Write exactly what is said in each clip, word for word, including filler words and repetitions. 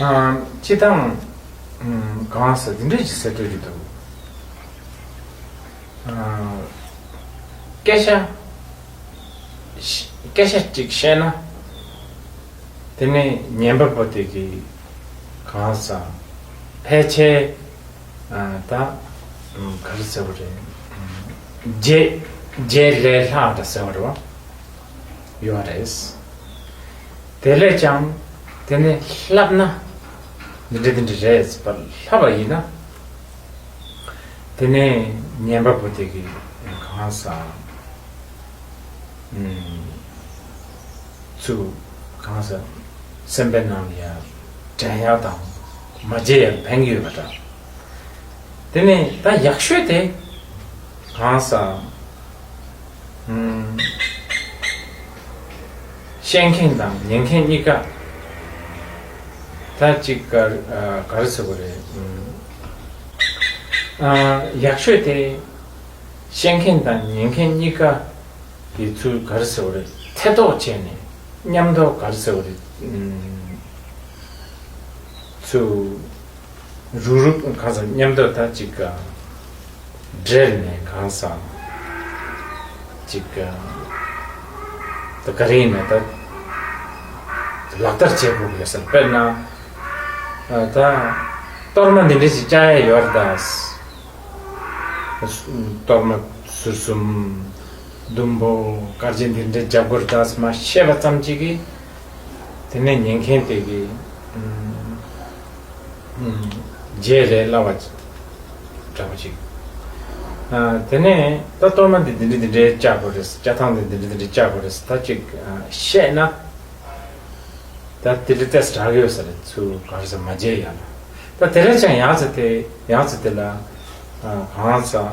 ཨ། སྤྱིར་བཏང་། ཨམ། གང་ཟེར་འདི་འདྲ་ཅིག་ཟེར་འདོད་ཀྱི་འདུག་ཨ། སྐད་ཆ་སྐད་ཆ་ཅིག་བཤད་ན། དེ་ནས་ཉན་པ་པོ་དེ་གིས་གང་ཟེར་ཕལ་ཆེར། ཨ། ད། ཨམ། ག་རེ་ཟེར་བ་རེད། ཨམ། རྗེས་རྗེས་ལས་ལྷག་འདྲ་ཟེར་བ་རེད་བ། ཡོད་རེད། དེ་ལས་ཀྱང་དེ་ནས་ལྷབ་ན་འདི་འདྲ་འདི་འདྲ་རེད་ཟེར་བ་ལྷབ་པ་ཡིན་ན། དེ་ནས་ཉན་པ་པོ་དེ་གིས་གང་ཟེར། ཨུམ། ཚུར་གང་ཟེར། སེམས་པའི་ནང་ལ་ཡང་དྲན་ཡག་དང་མ་བརྗེད་ཡག་ཕན་གྱི་ཡོད་པ་འདྲ། དེ་ནས་ད་ཡག་ཤོས་དེ་གང་ཟེར། ཨུམ། བཤད་མཁན་དང་ཉན་མཁན་གཉིས་ཀ་ད་ཅིག་ག་ཨ། ག་རེ་ཟེར་དགོས་རེད། ཨུམ། ཨ། ཡག་ཤོས་དེ་བཤད་མཁན་དང་ཉན་མཁན་གཉིས་ཀ་གིས་ཚུར་ག་རེ་ཟེར་དགོས་རེད། ཐེ་གཏོགས་བྱས་ནས་མཉམ་དུ་ག་རེ་ཟེར་དགོས་རེད། ཨུམ། ཚུར་རུག་རུག་གང་ཟེར། མཉམ་དུ་ད་ཅིག་ག་འབྲེལ་ནས་གང་ཟེར། ཅིག་ག་ད་ག་རེ་ཡིན་ན་ད་ལག་བསྟར་བྱེད་དགོས་ཀྱི་ཟེར། དཔེར་ན། ཨ། ད་གཏོར་མ་འདི་འདྲ་ཞིག་བཅའ་ཡ་ཡོད་རེད་ད། གཏོར་མ་ཟུར་གསུམ། ཟླུམ་པོ། དཀར་ཆེན་འདི་འདྲ་རྒྱབ་དགོས་རེད་ད་ཟེར་མར་བཤད་པ་ཙམ་གཅིག་གིས། དེ་ནས་ཉན་མཁན་དེ་གིས། ཨུམ། ཨུམ། རྗེས་ལས་སླ་བ་འདྲ་པོ་ཅིག་ཨ། དེ་ནས་ད་གཏོར་མ་འདི་འདི་འདྲ་འདི་འདྲའི་བཅའ་དགོས་རེད། བཅའ་ཐང་འདི་འདི་འདྲ་འདི་འདྲའི་བཅའ་དགོས་རེད་ད་ཅིག་ཨ། བཤད་ན། ད་དེ་འདྲ་ཏོག་ཙམ་དྲག་གི་ཡོད་ས་རེད། ཚུར་ག་རེ་ཟེར་མ་བརྗེད་ཡག་ལ། ད་དེ་ལས་ཀྱང་ཡག་ཚ་དེ་ཡག་ཚ་དེ་ལ། ཨ། གང་ཟེར།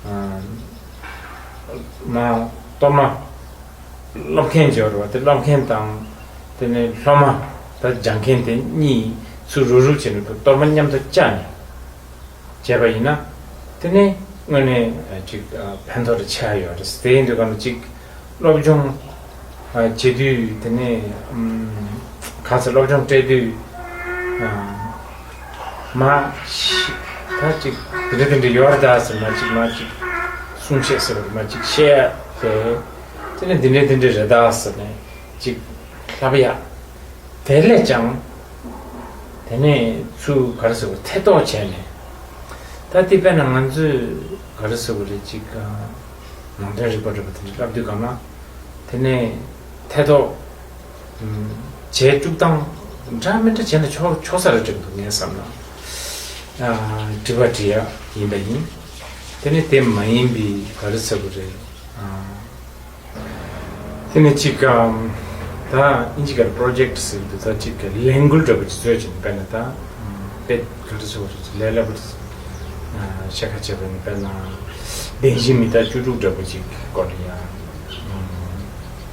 ཨ། མ་གཏོར་མ་སློབ་མཁན་སྦྱོར་བ་དེ། སློབ་མཁན་དང་དེ་ནས་སློབ་མ་ད་སྦྱང་མཁན་དེ་གཉིས་ཚུར་རུག་རུག་བྱས་ནས་གཏོར་མ་མཉམ་དུ་བཅའ་ནས་བྱས་པ་ཡིན་ན། དེ་ནས་དངོས་གནས་ཅིག་ཕན་ཐོགས་རེ་ཆགས་ཡོད་རེད། དེ་ཡིན་དུས་ག་ནས་ཅིག་སློབ་སྦྱོང་བྱེད་དུས། དེ་ནས་ཨམ། ག་ཚོད་སློབ་སྦྱོང་སྤྲད་དུས། ཨམ། མ་ཤི་ད་ཅིག་དེ་འདྲ་དེ་འདྲ་ཡོད་རེད་ད་ཟེར་མ་ཅིག་མ་ཅིག་གསུང་བཤད་ཟེར་བ་མ་ཅིག་བཤད་ཡ་དེ། དེ་ནས་འདི་འདྲ་འདི་འདྲ་རེད་ད་ཟེར་ནས་ཅིག་ལྷབ་ཡ། དེ་ལས་ཀྱང་དེ་ནས་ཚུར་ག་རེ་ཟེར་བ་ཐེ་གཏོགས་བྱས་ནས། ད་དེ་དཔེར་ན་ང་ཚོས་ག་རེ་ཟེར་བ་རེད། ཅིག་ནང་དོན་རིག་པ་འདྲ་པོ་དེ་འདྲ་ལབ་དུས་གང་ན། དེ་ནས་ཐེ་གཏོགས་བྱས་བཅུག་སྟངས་འདྲ་མི་འདྲ་བྱས་ན་ཆོག་ཆོག་ས་རེད་འགྲིག་འདུག་ངས་བསམ་ན། ཨ། དྲི་བ་དྲི་ཡ་ཡིན་པ་ཡིན། དེ་ནས་དེ་མ་ཡིན་པའི་ག་རེ་ཟེར་དགོས་རེད། ཨ། དེ་ནས་གཅིག་གམ། ད་ཨིན་ཇི་སྐད་པྲོ་ཇེཀ་ཟེར་གྱི་འདུག་ད་གཅིག་གི་ལས་འགུལ་འདྲ་པོ་ཅིག་བཟོས་ཀྱིན། དཔེར་ན་ད་དཔེ་ག་རེ་ཟེར་དགོས་རེད། ལས་སླ་པོ་ཅིག་ཤ་ཁ་བྱས་པ་ཡིན། དཔེར་ན་བདེན་བཞིའི་མི་རྟག་བཅུ་དྲུག་འདྲ་པོ་ཅིག་སྐོར་ལ་ཡ།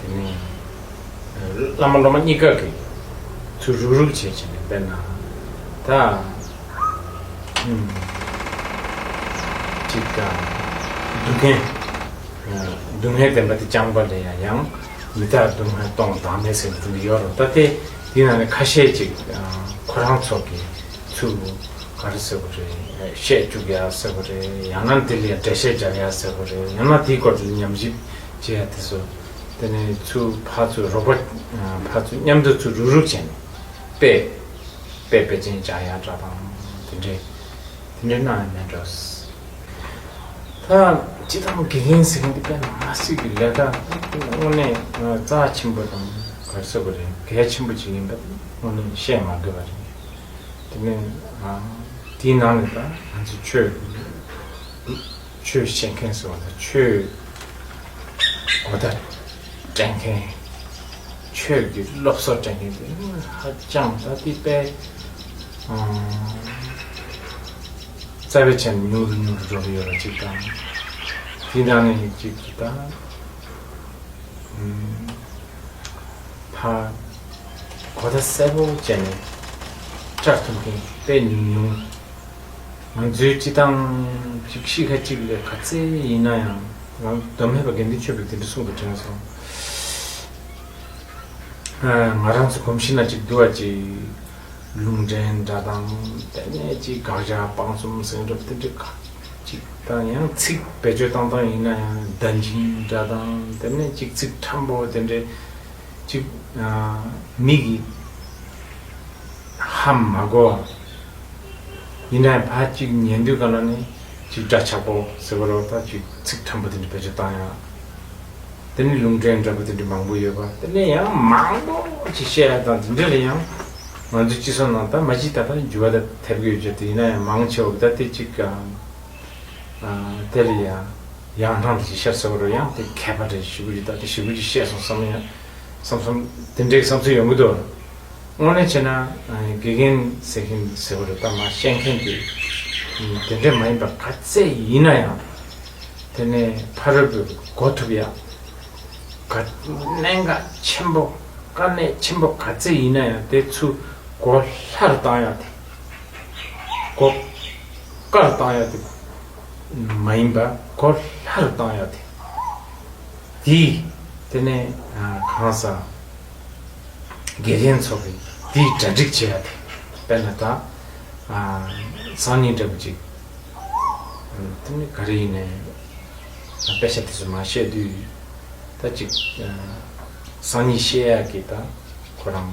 དེ་ནས་བླ་མ་སློབ་མ་གཉིས་ཀ་གིས་ཚུར་རུག་རུག་བྱས་བྱས་ནས། དཔེར་ན་ད་ཅིག་སྡུག་བསྔལ་སྡུག་བསྔལ་བདེན་པ་དེ་རྐྱང་པ་ལ་ཡང་ཡང་མི་རྟག་སྡུག་བསྔལ་སྟོང་བདག་མེད་ཟེར་ནས་དེ་འདྲ་ཡོད་རེད། ད་དེ་དེའི་ནང་ནས་ཁ་ཤས་ཅིག་ཁོ་རང་ཚོ་གིས་ཚུར་ག་རེ་ཟེར་དགོས་རེད། བཤད་བཅུག་ཡ་ཟེར་དགོས་རེད། ཡང་ན་དེ་ལ་ཡང་འགྲེལ་བཤད་རྒྱག་ཡ་ཟེར་དགོས་རེད། ཡང་ན་དེའི་སྐོར་དེ་ཉམས་ཞིབ་བྱེད་ཡ་དེ་ཚོ། དེ་ནས་ཚུར་ཕར་ཚུར་རོགས་པ་ཕར་ཚུར་མཉམ་དུ་ཚུར་རུག་རུག་བྱས་ནས་དཔེ་དཔེ་དཔེ་ཅན་སྦྱང་ཡ་འདྲ་དང་དེ་འདྲས་དེ་འདྲས་གནང་ཡ་མེད་འགྲོ། ད་སྤྱིར་བཏང་དགེ་རྒན་ཟེར་མཁན་འདི་དཔེ་མ་སྲིད་ཀྱི་ལས་ཀ་དངོས་གནས་རྩ་ཆེན་པོ་དང་ག་རེ་ཟེར་དགོས་རེད། གལ་ཆེན་པོ་ཅིག་ཡིན་པ་དངོས་གནས་བཤད་མ་དགོས་པ་རེད། དེ་ནས་དེའི་ནང་ནས་ད་ང་ཚོ་ཆོས་ཆོས་བཤད་མཁན་ཟེར་བ་དང་ཆོས་གོ་བརྡ་སྤྲད་མཁན། ཆོས་ཀྱི་སློབ་གསོ་སྤྲད་མཁན་དེ་ཧ་ཅང་ད་དེ་དཔེ་རྩ་བའི་ཆ་ནས་ཉུང་རུ་ཉུང་རུ་འགྲོ་གི་ཡོད་པ་ཅིག་དང་། དེ་ནང་ནས་ཅིག་ད་ཕ་གོ་བརྡ་གསལ་པོ་བྱས་ནས་སྤྲད་ཐུབ་མཁན་དཔེ་ཉུང་ཉུང་། ང་ཚོའི་སྤྱི་བཏང་གཅིག་གཤིས་ཀ་གཅིག་ལས་ག་ཚད་ཡིན་ན་ཡང་། ང་མདོ་སྨད་པ་དགེ་འདུན་ཆོས་འཕེལ་དེ་འདྲ་གསུངས་པ་དྲན་སོང་། ང་རང་ཚོ་གོམས་གཤིས་ན་གཅིག་འདུག་པ་ཅིག་ལུང་འདྲེན་འདྲ་དང་དེ་ནས་ཅིག་དགག་བཞག་སྤང་གསུམ་ཟེར་འདྲ་དེ་འདྲ་ཁ་ཅིག་དང་ཡང་ཚིག་བེད་སྤྱོད་བཏང་སྟངས་ཡིན་ན་ཡང་བརྡ་འབྱིན་འདྲ་དང་དེ་ནས་ཅིག་ཚིག་ཕྲན་བུ་དེ་འདྲ་ཅིག་མིག་གིས་ཧ་མ་གོ་བ། ཡིན་ནའང་ཕར་གཅིག་ཉན་དུས་ག་ལ་ནི་གཅིག་འདྲ་ཆགས་པོ་ཟེར་བ་རོ། ད་གཅིག་ཚིག་ཕྲན་བུ་དེ་འདྲ་བེད་སྤྱོད་བཏང་ཡ། དེ་ནི་ལུང་འདྲེན་འདྲ་པོ་དེ་འདྲ་མང་པོ་ཡོད་པ། དེ་ནས་ཡང་མང་པོ་ཅིག་བཤད་ཡ་དང་དེ་འདྲ་ལ་ཡང་ང་ཚོ་སྤྱི་ཚོགས་ནང་ད་མ་གཞི་ད་ལྟ་འགྱུར་བ་ད་ཐེབས་ཀྱི་ཡོད་ཀྱི་རེད། ཡིན་ན་ཡང་མང་ཆེ་བ་ད་དེ་གཅིག་ག་དེ་ལ་ཡང་ཡང་ཐང་དེ་ཅིག་ཤར་ཟེར་བ་རོ། ཡང་དེ་མཁས་པ་རེ་ཞུ་གི་རེད། ད་དེ་ཞུ་གི་ཅིག་བཤད་སོང་བསམ་ཡ་བསམ་བསམ་དེ་འདྲའི་བསམ་ཚུལ་ཡོང་གི་འདུག་དངོས་གནས་བྱས་ན་དགེ་རྒན་ཟེར་མཁན་ཟེར་བ་རེད། ད་མ་བཤད་མཁན་དེ་དེ་འདྲ་མ་ཡིན་པ་ག་ཚད་ཡིན་ན་ཡང་དེ་ནས་ཕ་རོལ་པོས་གོ་ཐུབ་ཡ་ག་གནད་འགག་ཆེན་པོ་དཀའ་གནད་ཆེན་པོ་ག་ཚད་ཡིན་ན་ཡང་དེ་ཚུར་གོ་སླ་རུ་བཏང་ཡ་དེ། གོ་དཀའ་རུ་བཏང་ཡ་དེ་མ་ཡིན་པ་གོ་སླ་རུ་བཏང་ཡ་དེ། དེ་དེ་ནས་གང་ཟག་དགེ་རྒན་ཚོ་གིས་དེའི་གྲ་སྒྲིག་བྱེད་ཡ་དེ། དཔེར་ན་ད་སང་ཉིན་འདྲ་པོ་ཅིག་དེ་ནི་ག་རེ་ཡིན་ནའི་དཔེ་ཆ་དེ་ཚོ་མ་བཤད་དུས་ད་ཅིག་སང་ཉིན་བཤད་ཡ་གི་ད་ཁོ་རང་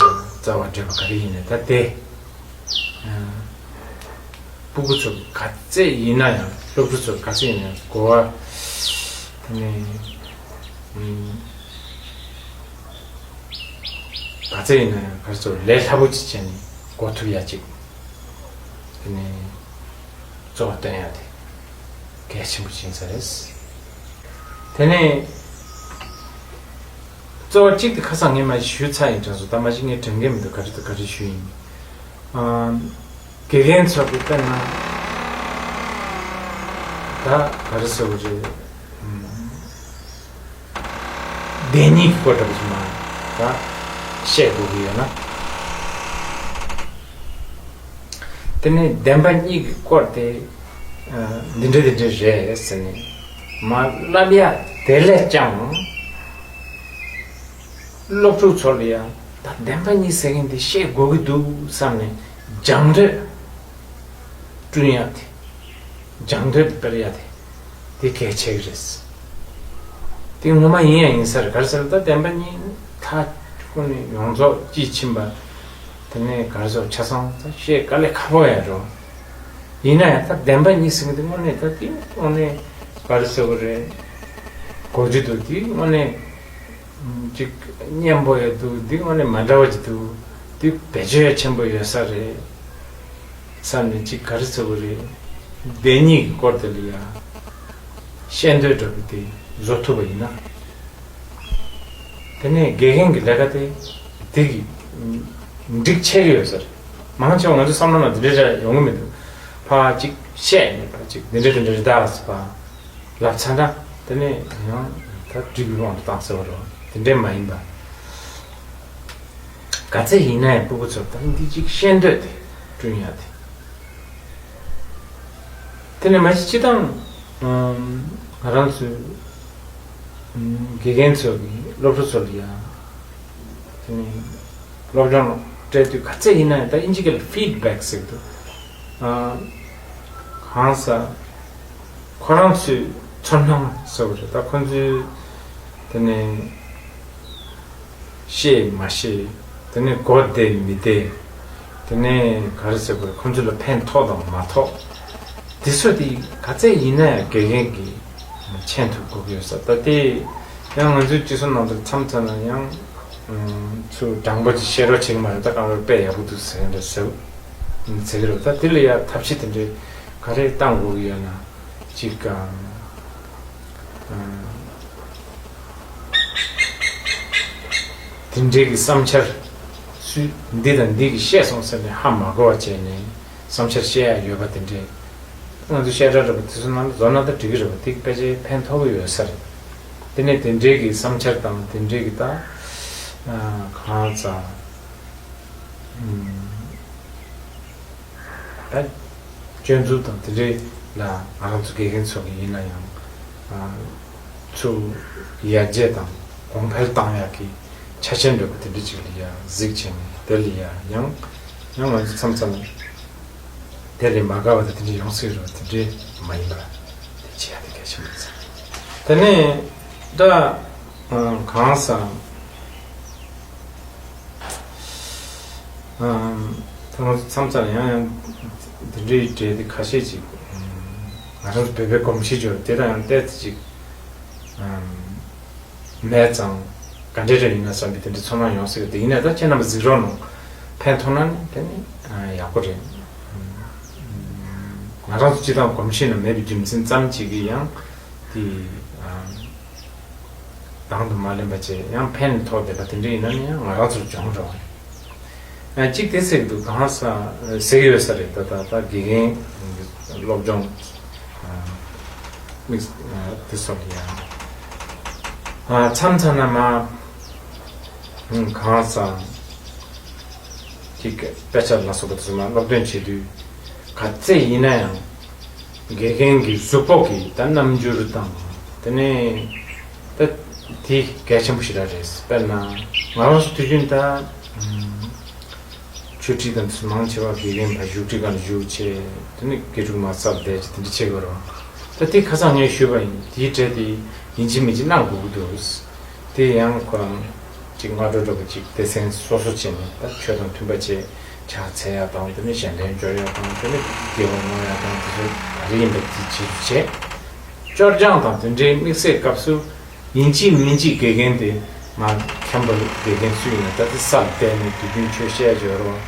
རྩ་བ་འགྲེལ་པ་ག་རེ་ཡིན་ནའི་ད་དེ། སྤུ་གུ་ཚོ་ག་ཚད་ཡིན་ན་ཡང་སློབ་ཕྲུག་ཚོ་ག་ཚད་ཡིན་ན་ཡང་གོ་བ་དེ་ནས་ག་ཚད་ཡིན་ན་ཡང་ག་ཚོད་ལས་སླ་པོ་ཅིག་བྱས་ནས་གོ་ཐུབ་ཡ་ཅིག་དེ་ནས་གཙོ་བོ་བསྟན་ཡ་དེ་གལ་ཆེན་པོ་ཅིག་ཡིན་ས་རེད། དེ་ནས་གཙོ་བོ་གཅིག་དེ་ཁ་སང་ངས་མ་ཞུས་ཚར་ཡིན་དྲན་སོང་། ད་མ་གཞི་ངས་དྲན་གི་མི་འདུག་ག་རེ་དང་ག་རེ་ཞུས་ཡིན། དགེ་རྒན་ཚོ་གི་དཔེར་ན་ད་ག་རེ་ཟེར་བ་རེད། བདེན་གཉིས་ཀྱི་སྐོར་འདྲ་པོ་ཞིག་མ་ད་བཤད་དགོས་ཀྱི་ཡོད་ན། དེ་ནས་བདེན་པ་གཉིས་ཀྱི་སྐོར་དེ་འདི་འདྲ་འདི་འདྲ་རེད་ཟེར་ནས་མ་ལབ་ཡ་དེ་ལས་ཀྱང་། སློབ་ཕྲུག་ཚོ་ལ་ཡང་ད་བདེན་པ་གཉིས་ཟེར་མཁན་དེ་བཤད་དགོས་ཀྱི་འདུག་བསམ་ནས་སྦྱང་འདོད་བསྐྲུན་ཡ་དེ། སྦྱང་འདོད་སྤེལ་ཡ་དེ་དེ་གལ་ཆེ་གི་རེད། དེ་ངོ་མ་ཡིན་ཡང་ཡིན་ས་རེད། ག་རེ་ཟེར་ན་ད་བདེན་པ་གཉིས་ད་ཁོ་ནས་ཡོངས་རྫོགས་དཔྱིས་ཕྱིན་པ་དེ་ནས་ག་རེ་ཟེར་ཆ་ཚང་ད་བཤད་དཀའ་ལས་ཁག་པོ་ཡང་རེད། ཡིན་ན་ཡང་ད་བདེན་པ་གཉིས་ཟེར་མཁན་དེ་དངོས་གནས་ད་དེ་དངོས་གནས་ག་རེ་ཟེར་དགོས་རེད། གོ་རྒྱུ་འདུག་དེ་དངོས་གནས། ཅིག་སྙན་པོ་ཡོད་འདུག་འདི་དངོས་གནས་མ་འདྲ་བ་ཅིག་འདུག་འདི་བེད་སྤྱོད་ཆེན་པོ་ཡོད་ས་རེད་བསམ་ནས་ཅིག་ག་རེ་ཟེར་དགོས་རེད། བདེན་གཉིས་ཀྱི་སྐོར་དེ་ལ་ཡང་བཤད་འདོད་འདྲ་པོ་དེ་བཟོ་ཐུབ་པ་ཡིན་ན། དེ་ནས་དགེ་རྒན་གྱི་ལས་ཀ་དེ་དེ་གི་འགྲིག་ཆེ་གི་ཡོད་ས་རེད། མང་ཆེ་བ་ང་ཚོའི་བསམ་བློ་ནང་དེ་འདྲ་ཡོང་གི་མི་འདུག་ཕར་ཅིག་བཤད་ནས་ཕར་ཅིག་འདི་འདྲ་འདི་འདྲ་རེད་ད་ཟེར་བ། ལབ་ཚར་ན་དེ་ནས་ཡང་ད་འགྲིག་གི་དབང་དུ་བཏང་ཟེར་བ་རེད། དེ་འདྲས་མ་ཡིན་པ། ག་ཚད་ཡིན་ན་ཡང་སྤུ་གུ་ཚོར་ད་འདི་གཅིག་ཤེས་འདོད་དེ་བསྐྲུན་ཡ་དེ། དེ་ནས་མ་གཞི་སྤྱི་བཏང་ང་རང་ཚོའི་དགེ་རྒན་ཚོ་གི་སློབ་ཕྲུག་ཚོ་ལ་ཡང་དེ་ནས་སློབ་སྦྱོང་སྤྲད་དུས་ག་ཚད་ཡིན་ན་ཡང་ད་ཨིན་ཇི་སྐད་ལ་ཕིཌ་བེག་ཟེར་གི་འདུག་གང་ཟག་ཁོ་རང་ཚོའི་ཚོར་སྣང་ཟེར་བ་རེད། ད་ཁོ་ཚོའི་དེ་ནས་ཤེས་མ་ཤེས། དེ་ནས་གོ་བདེ་མི་བདེ། དེ་ནས་ག་རེ་ཟེར་དགོས་རེད། ཁོ་ཚོ་ལ་ཕན་ཐོགས་དང་མ་ཐོགས། དེ་ཚོ་དེ་ག་ཚད་ཡིན་ན་ཡང་དགེ་རྒན་གྱིས་མཁྱེན་ཐུབ་དགོས་ཀྱི་ཡོད་ས། ད་དེ་ཡང་ང་ཚོའི་སྤྱི་ཚོགས་ནང་དུ་མཚམས་མཚམས་ན་ཡང་ཚུར་དྲང་པོ་ཅིག་བཤད་རོགས་བྱེད་ཀྱི་མ་རེད། ད་གང་རེད་དཔེ་ཡག་པོ་འདུག་ཟེར་འདྲ་ཟེར་ཟེར་གྱི་རེད། ད་དེ་ལ་ཡང་ཐབས་ཤེས་དེ་འདྲའི་ག་རེ་བཏང་དགོས་ཀྱི་ཡོད་ན། ཅིག་ཨ། ཨ། དེ་འདྲའི་གི་བསམ་འཆར་སུས་འདི་དང་འདི་གི་བཤད་སོང་ཟེར་ནས་ཧ་མ་གོ་བ་བྱས་ནས་བསམ་འཆར་བཤད་ཡ་ཡོད་པ་དེ་འདྲའི་ང་ཚོ་བཤད་གྲྭ་རེད་པ་དེ་ཚོ་ནང་ལ་འཛོམས་ན་ད་འགྲིག་གི་རེད་པ། དེ་ཕལ་ཆེར་ཕན་ཐོགས་ཀྱི་ཡོད་ས་རེད། དེ་ནས་དེ་འདྲའི་གི་བསམ་འཆར་དང་དེ་འདྲའི་གི་ད་ཨ། གང་ཟག་ད་སྐྱོན་འཛུགས་དང་དེ་འདྲའི་ལ་ང་རང་ཚོ་དགེ་རྒན་ཚོ་གི་ཡིན་ན་ཡང་ཚུར་ཡར་རྒྱས་དང་གོང་འཕེལ་བཏང་ཡག་གི་ཆ་རྐྱེན་འདྲ་པོ་དེ་འདྲ་ཅིག་ལ་ཡར་གཟིགས་བྱས་ནས་ དེ་ལ་ཡ་ཡང་ཡང་ང་ཚོ་མཚམས་མཚམས་དེ་ལས་མ་དགའ་བ་དང་དེ་འདྲ་ཡོང་སྲིད་རེད་བ། དེ་འདྲ་མ་ཡིན་པ་དེ་བྱེད་ཡ་དེ་གལ་ཆེན་པོ་རེད། དེ་ནས་ད་གང་ཟག་ཨམ། ད་ང་ཚོ་མཚམས་མཚམས་ཡང་ཡང་འདི་འདྲའི་གྲས་དེ་ཁ་ཤས་ཅིག་ཨམ། ང་རང་ཚོ་བོད་པའི་གོམས་གཤིས་ཅིག་ཡོད་རེད། དེ་དང་ཡང་ཏོག་ཙམ་ཅིག་ཨམ། མེད་ཙང་ག་འདྲ་རེ་ཡིན་ན་བསམ་པའི་དེ་འདྲའི་ཚོར་སྣང་ཡོང་སྲིད་ཀྱི། དེ་ཡིན་ན་ད་ཁྱེད་རྣམ་པ་གཟིགས་རོགས་གནང་། ཕན་ཐོགས་ན་ནི་དེ་ནི་ཡག་པོ་རེད། ང་རང་ཚོ་སྤྱི་བཏང་གོམས་གཤིས་ནང་མེད་པའི་རྒྱུ་མཚན་ཙམ་ཅིག་གིས་ཡང་དེ་ཨམ། དང་དུ་མ་ལེན་པ་བྱས་ཡང་ཕན་ཐོགས་བསྡད་པ་དེ་འདྲ་ཡིན་ན་ནི་ཡང་ང་རང་ཚོར་སྦྱོང་འགྲོ་བ་རེད། ཨ། གཅིག་དེ་ཟེར་གྱི་འདུག་གང་ཟག་ཟེར་གྱི་ཡོད་ས་རེད། ད་ད་ད་དགེ་རྒན་སློབ་སྦྱོང་དམིགས་དེ་སོགས་ཡང་མཚམས་མཚམས་ན་མ་གང་ཟག་གི་དཔེ་ཆ་ལ་སོགས་པ་དེ་ཚོ་མ་སློབ་སྟོན་བྱེད་དུས་ག་ཚད་ཡིན་ན་ཡང་། དགེ་རྒན་གྱི་གཟུགས་པོ་གི་ད་རྣམ་འགྱུར་དང་། དེ་ནས་ད་དེ་གལ་ཆེན་པོ་ཞེ་དྲག་རེད། དཔེར་ན་ང་རང་ཚོ་དུས་རྒྱུན་ད་ཆོས་ཁྲིད་དང་དེ་མང་ཆེ་བ་དགེ་རྒན་ཕར་བཞུགས་ཁྲི་སྒང་ལ་བཞུགས་བྱས། དེ་ནས་དགེ་ཕྲུག་མར་སླེབས་བསྡད་བྱས་དེ་འདྲ་བྱེད་དགོས་རེད། ད་དེ་ཁ་སང་ངས་ཞུས་པ་ཡིན། དེའི་གྲས་དེ་ཡིན་གཅིག་མིན་གཅིག་གནང་དགོས་ཀྱི་འདུག་དེ་ཡང་ཁོ་རང་གཅིག་སྔ་དྲོ་འདྲ་པོ་གཅིག་སྡེ་ཚན་སོ་སོ་བྱས་ནས་ད་ཆོས་དང་མཐུན་པ་བྱས། ཕྱག་འཚལ་ཡ་དང་། དེ་ནས་ཞལ་འདོན་འབྱོར་ཡ་དང་། དེ་ནས་དགེ་བ་བསྔོ་ཡ་དང་། དེ་ཚོ་ག་རེ་ཡིན་པ་དེ་བྱེད་རྒྱུ་བྱས། སྐྱོར་སྦྱང་དང་དེ་འདྲའི་དམིགས་བསལ་སྐབས་སུ་ཡིན་གཅིག་མིན་གཅིག་དགེ་རྒན་དེ་མ་མཁན་པོ་དགེ་རྒན་སུ་ཡིན་ན་ད་དེ་སར་བསྡད་ནས་དུས་རྒྱུན་ཆོས་བཤད་འབྱོར་རོགས།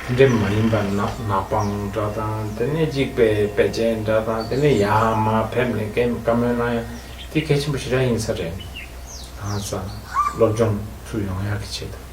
དེ་འདྲའི་མ་ཡིན་པ་ནག་ནག་པང་འདྲ་དང་། དེ་ནས་གཅིག་པའི་དཔེ་ཆ་འདྲ་དང་། དེ་ནས་ཡར་མར་ཕེབས་ནས་བཀའ་མོལ་གནང་ཡ་དེ་གལ་ཆེན་པོ་ཞེ་དྲག་ཡིན་ས་རེད། གང་ཟག་སློབ་སྦྱོང་ཚུར་ཡོང་ཡག་གི་ཆེད་དུ།